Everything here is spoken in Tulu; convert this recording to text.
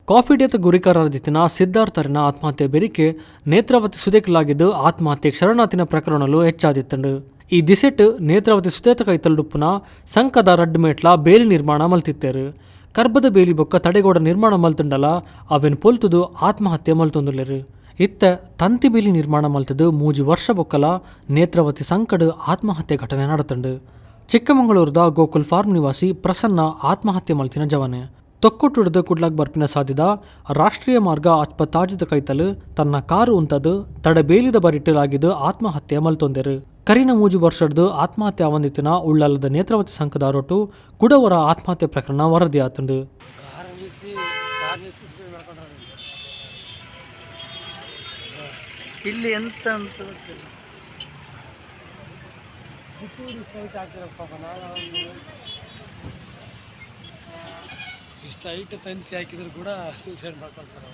ಕಾಫಿ ಡೇತ ಗುರಿಕಾರರಾದಿತ್ತಿನ ಸಿದ್ದಾರ್ಥರೆನ ಆತ್ಮಹತ್ಯೆ ಬೆರಿಕೆ ನೇತ್ರಾವತಿ ಸುದೆಕ್ ಲಾಗಿದ್ ಆತ್ಮಹತ್ಯೆಗ್ ಶರಣಾತಿನ ಪ್ರಕರಣೊಲು ಎಚ್ಚಾದಿತ್ತ್ಂಡ್. ಈ ದಿಸೆಟ್ ನೇತ್ರಾವತಿ ಸುದೆತ ಕೈತಲ್ಡುಪ್ಪುನ ಸಂಕದ ರಡ್ಡ್ ಮೇಟ್ಲಾ ಬೇಲಿ ನಿರ್ಮಾಣ ಮಲ್ತಿತ್ತೆರ್. ಕರ್ಬದ ಬೇಲಿ ಬೊಕ್ಕ ತಡೆಗೋಡೆ ನಿರ್ಮಾಣ ಮಲ್ತ್ಂಡಲ ಅವೆನ್ ಪೊಲ್ತುದು ಆತ್ಮಹತ್ಯೆ ಮಲ್ತೊಂದುಲ್ಲೆರ್. ಇತ್ತೆ ತಂತಿ ಬೇಲಿ ನಿರ್ಮಾಣ ಮಲ್ತ್ದ್ ಮೂಜಿ ವರ್ಷ ಬೊಕ್ಕಲ ನೇತ್ರಾವತಿ ಸಂಕಡ್ ಆತ್ಮಹತ್ಯೆ ಘಟನೆ ನಡತ್ಂಡ್. ಚಿಕ್ಕಮಗಳೂರುದ ಗೋಕುಲ್ ಫಾರ್ಮ್ ನಿವಾಸಿ ಪ್ರಸನ್ನ ಆತ್ಮಹತ್ಯೆ ಮಲ್ತಿನ ಜವನೆ. ತೊಕ್ಕೊಟ್ಟುರ್ದ್ ಕುಡ್ಲಗ್ ಬರ್ಪಿನ ಸಾದಿದ ರಾಷ್ಟ್ರೀಯ ಮಾರ್ಗ ಅಜ್ಪತ್ತಾಜಿದ ಕೈತಲ್ ತನ್ನ ಕಾರ್ ಉಂತದ್ ತಡೆ ಬೇಲಿದ ಬರಿಟ್ಟ್ ಲಾಗಿದ್ ಆತ್ಮಹತ್ಯೆ ಮಲ್ತೊಂದೆರ್. ಕರಿನ ಮೂಜಿ ವರ್ಷರ್ದ್ ಆತ್ಮಹತ್ಯೆ ಆವೊಂದಿತ್ತಿನ ಉಳ್ಳಾಲದ ನೇತ್ರಾವತಿ ಸಂಕದ ಆರೋಟು ಕುಡ ಒರ ಆತ್ಮಹತ್ಯೆ ಪ್ರಕರಣ ವರದಿ ಆತ್ಂಡ್. ಕಾರ್ ನಿಲ್ಲಿಸಿ, ಕಾರ್ ನಿಲ್ಲಿಸಿ ಸುಸೈಡ್ ಮಾಡ್ಕೊಂಡ್ರೆ. ಇಲ್ಲಿ ಎಂತ ಅಂತ ಗೊತ್ತಿಲ್ಲ. ಇಷ್ಟು ಹೈಟ್ ಹಾಕಿರೋ ಪಾಪ. ನಾನು ಇಷ್ಟು ಹೈಟ್ ತಂತಿ ಹಾಕಿದ್ರು ಕೂಡ ಸೂಸೈಡ್ ಮಾಡ್ಕೊಳ್ತಾರೆ.